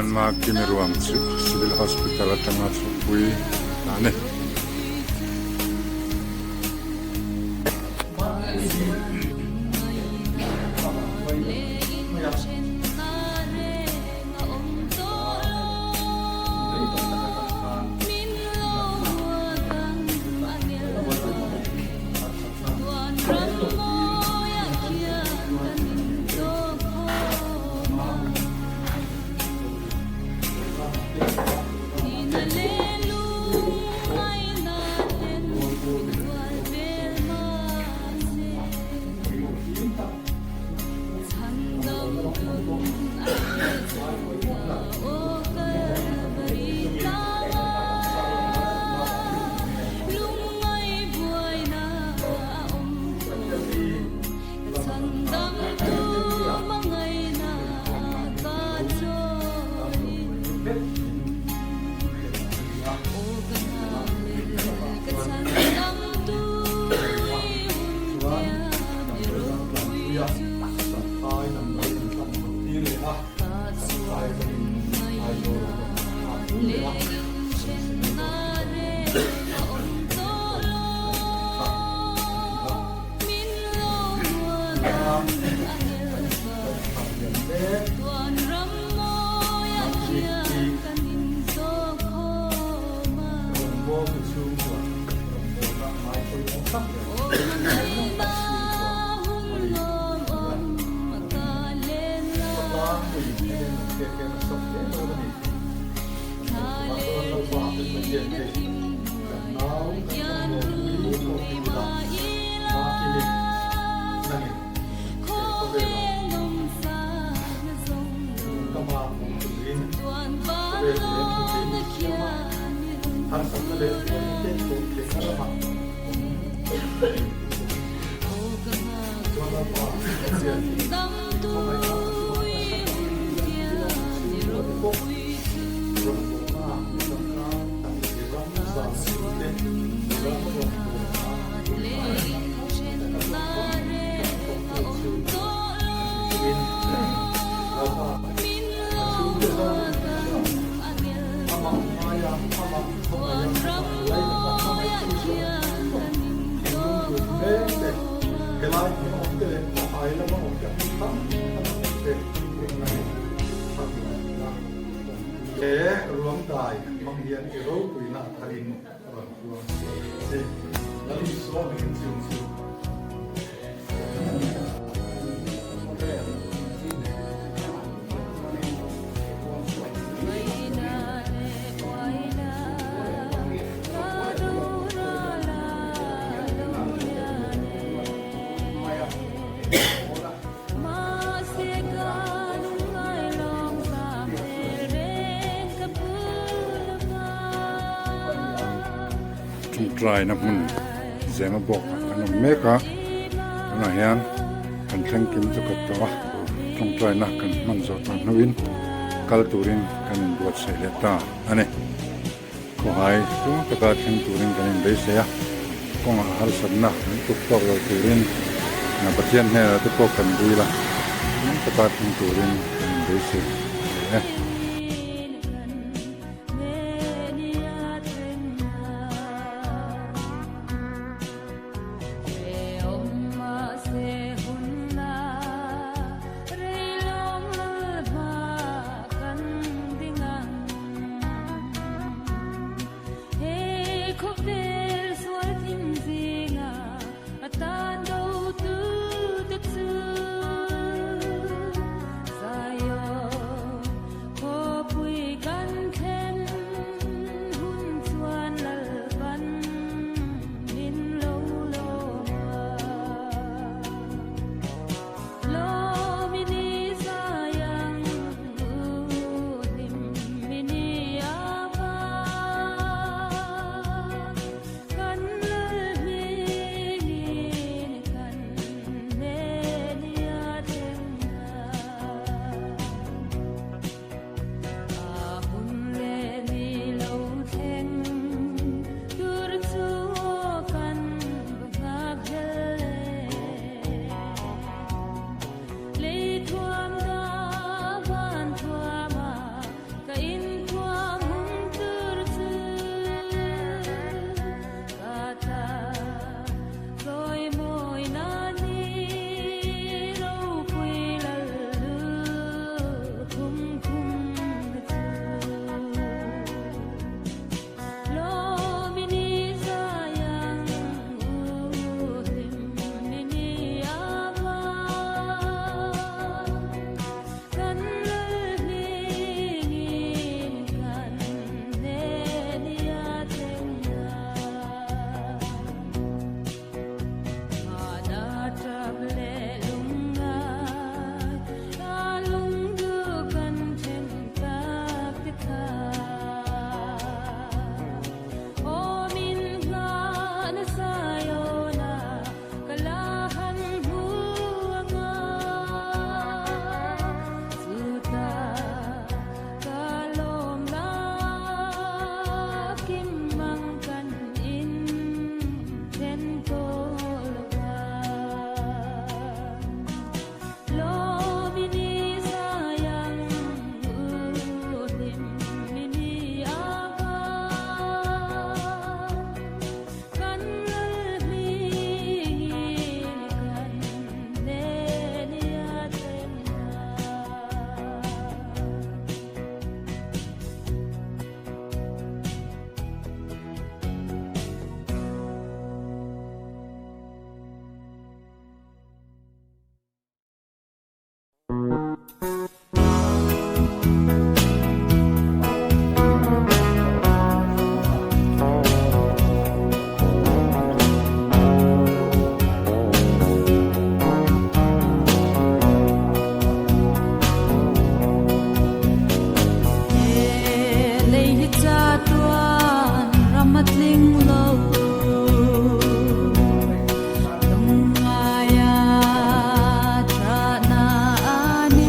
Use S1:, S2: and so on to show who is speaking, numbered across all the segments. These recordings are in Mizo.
S1: Tihian Makimi ruang chu Civil Hospital atanga chhukpui ta a ni. Tawngtaina hmun zema bawk ah kan awm mek a tunah hian kan thleng kim chu khat tawh a tawngtaina kan hman zawh tawh hnuin kal turin kan inbuatsaih leh ta a ni. Khawhai tung taka thleng turin kan inbeisei a, kawngah harsatna an tuk tawk lo turin Pathian hnenah te pawh kan dil a, tung taka thleng turin kan inbeisei hle e.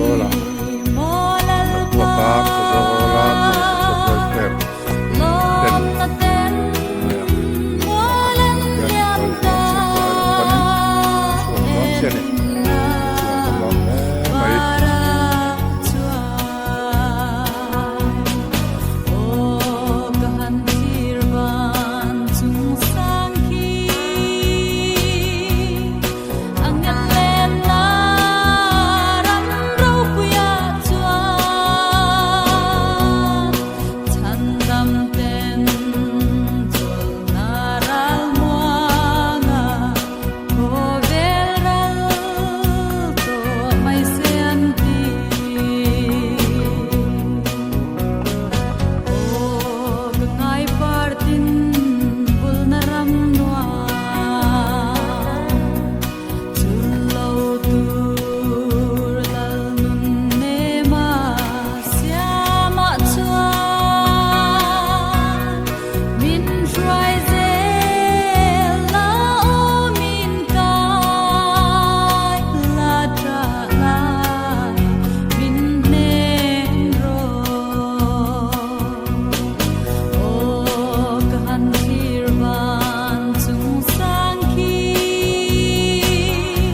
S1: Khawzawla Nakuaka Khawzawla Social Welfare ten hnuaiah hian kal dawn chiah lam panin chhuak dawn chiah a ni chuan ka lawm hle mai.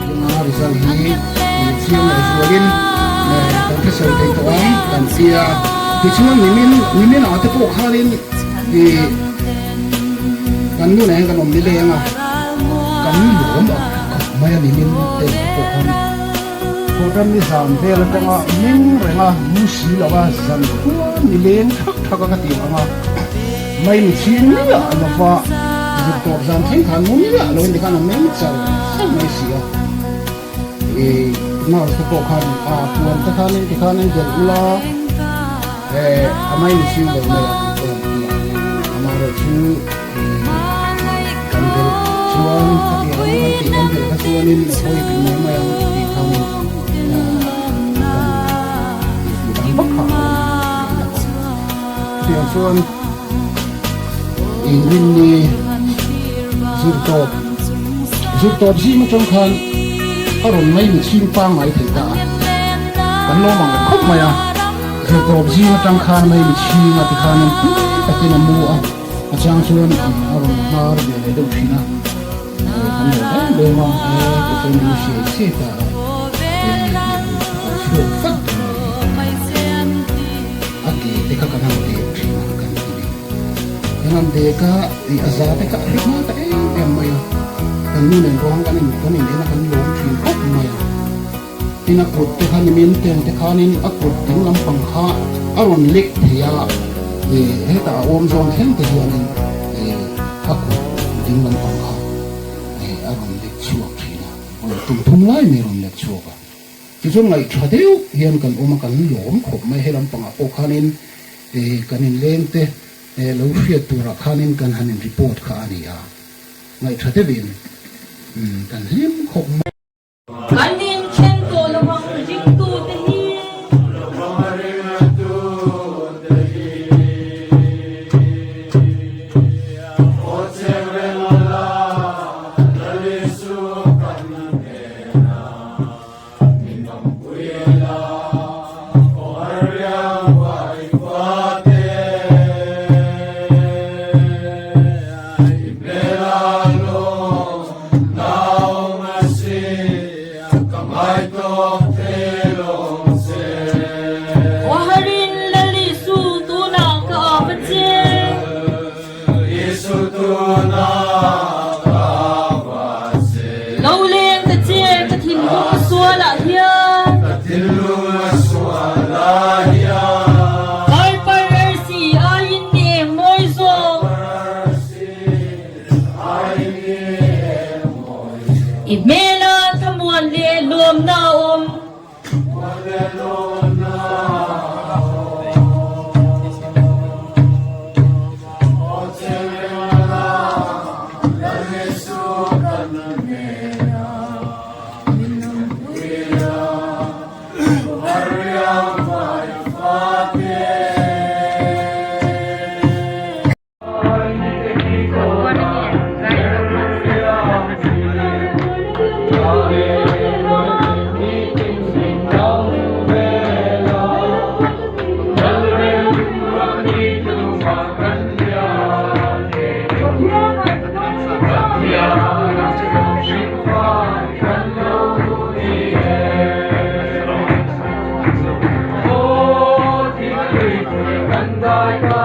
S2: Tunga result hi chiang leh zualin kan hre sawi thei tawh ang kan tia. Tichuan nimin nimin ah te pawh khanin ih kan nu nen kan awm nileng a, kan lawm ang khawp mai a nimin te pawh khan. Program ni zan vel atanga meng renga mu si lo a zan khua nileng thak thak a ka ti ang a, mai mi chhing miah lova zir tawp zan thleng khan mu miah lo in tikhan a meng char char mai si a. Ih nurse te pawh khan a puan te khan in tikhan an delh ula eh a mai mi chhing lo mai ang pawh an ti a, amaherawhchu ih kan delh chuan khatiang anga kan tih kan delh kha chuanin a pawi pin mai mai ang tih khanin kan tih dan vak kha a awm leh lo. Chutiang chuan inrinni zir tawp zir tawp zing atang khan a rawn mai mi chhing pangngai thei ta a, kan lawm ang reng khawp mai a, zir tawp zing atang khan mai mi chhing a tikhanin tui takin a mu a, a chang chuan a rawn hnar ve leh deuh thin a, kan lo em em a, he tichuan a mu siai siai ta a, a chhuak vat dawn a ni. A ke te kha kan han dek thin a kan ti ni. Kan han dek a, ih a za te kha a hre hma ta em em mai a. Kan nu nen pawh kan in kan in en a kan lawm thin khawp mai a. Tin a kut te kha nimin ten te khanin a kut ding lampang kha a rawn lek thei a, ih hetah a awm zawn thleng te hianin ih a kut ding lampang kha ih a rawn lek chhuak thin a, vawi tum thum lai mai a rawn lek chhuak a. Tichuan ngaih tha deuh hian kan awm a, kan lawm khawp mai. He lampangah pawh khanin kan inleng te lo hriat turah khanin kan han in report kha a ni a, ngaih tha deuhin kan hlim khawp mai.
S3: Kan inthen tawh lo ang ringtute hi.
S4: Zai.